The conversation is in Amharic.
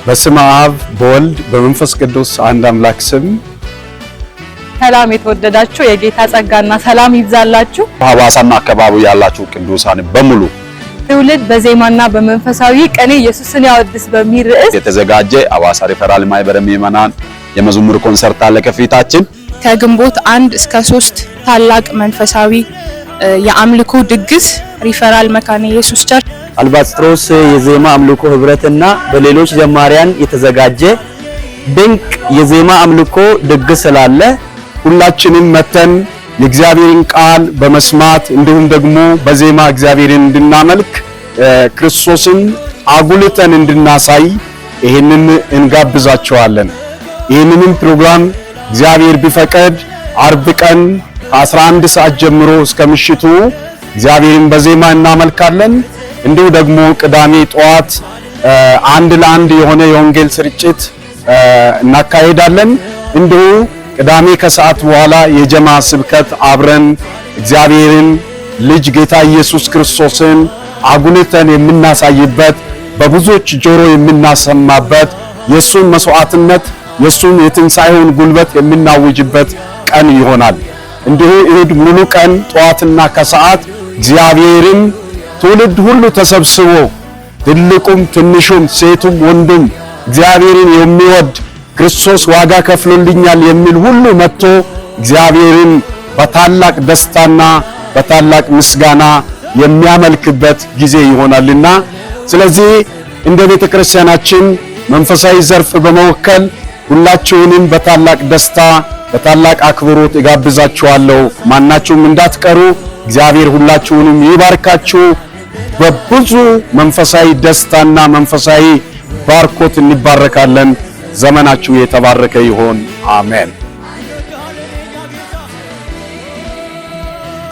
በስመ አብ በወልድ በመንፈስ ቅዱስ አንድ አምላክ ስም። ሰላም የተወደዳችሁ፣ የጌታ ጸጋና ሰላም ይብዛላችሁ። ሐዋሳና አካባቢው ያላችሁ ቅዱሳን በሙሉ፣ ትውልድ በዜማና በመንፈሳዊ ቅኔ ኢየሱስን ያወድስ በሚል ርዕስ የተዘጋጀ ሐዋሳ ሪፈራል ማህበረ ምዕመናን የመዝሙር ኮንሰርት አለ ከፊታችን። ከግንቦት 1 እስከ 3 ታላቅ መንፈሳዊ የአምልኮ ድግስ ሪፈራል መካነ ኢየሱስ church። አልባስጥሮስ የዜማ አምልኮ ህብረትና በሌሎች ዘማሪያን የተዘጋጀ ድንቅ የዜማ አምልኮ ድግስ ስላለ ሁላችንም መተን የእግዚአብሔርን ቃል በመስማት እንዲሁም ደግሞ በዜማ እግዚአብሔርን እንድናመልክ፣ ክርስቶስን አጉልተን እንድናሳይ ይህንን እንጋብዛችኋለን። ይህንንም ፕሮግራም እግዚአብሔር ቢፈቅድ አርብ ቀን ከ11 ሰዓት ጀምሮ እስከ ምሽቱ እግዚአብሔርን በዜማ እናመልካለን። እንዲሁ ደግሞ ቅዳሜ ጠዋት አንድ ለአንድ የሆነ የወንጌል ስርጭት እናካሄዳለን። እንዲሁ ቅዳሜ ከሰዓት በኋላ የጀማ ስብከት አብረን እግዚአብሔርን ልጅ ጌታ ኢየሱስ ክርስቶስን አጉልተን የምናሳይበት፣ በብዙዎች ጆሮ የምናሰማበት፣ የሱን መስዋዕትነት፣ የሱን የትንሣኤውን ጉልበት የምናውጅበት ቀን ይሆናል። እንዲሁ እሁድ ሙሉ ቀን ጠዋትና ከሰዓት እግዚአብሔርን ትውልድ ሁሉ ተሰብስቦ፣ ትልቁም ትንሹም፣ ሴቱም ወንዱም፣ እግዚአብሔርን የሚወድ፣ ክርስቶስ ዋጋ ከፍሎልኛል የሚል ሁሉ መጥቶ እግዚአብሔርን በታላቅ ደስታና በታላቅ ምስጋና የሚያመልክበት ጊዜ ይሆናልና፣ ስለዚህ እንደ ቤተ ክርስቲያናችን መንፈሳዊ ዘርፍ በመወከል ሁላችሁንም በታላቅ ደስታ በታላቅ አክብሮት እጋብዛችኋለሁ። ማናችሁም እንዳትቀሩ። እግዚአብሔር ሁላችሁንም ይባርካችሁ። በብዙ መንፈሳዊ ደስታና መንፈሳዊ ባርኮት እንባረካለን። ዘመናችሁ የተባረከ ይሆን። አሜን።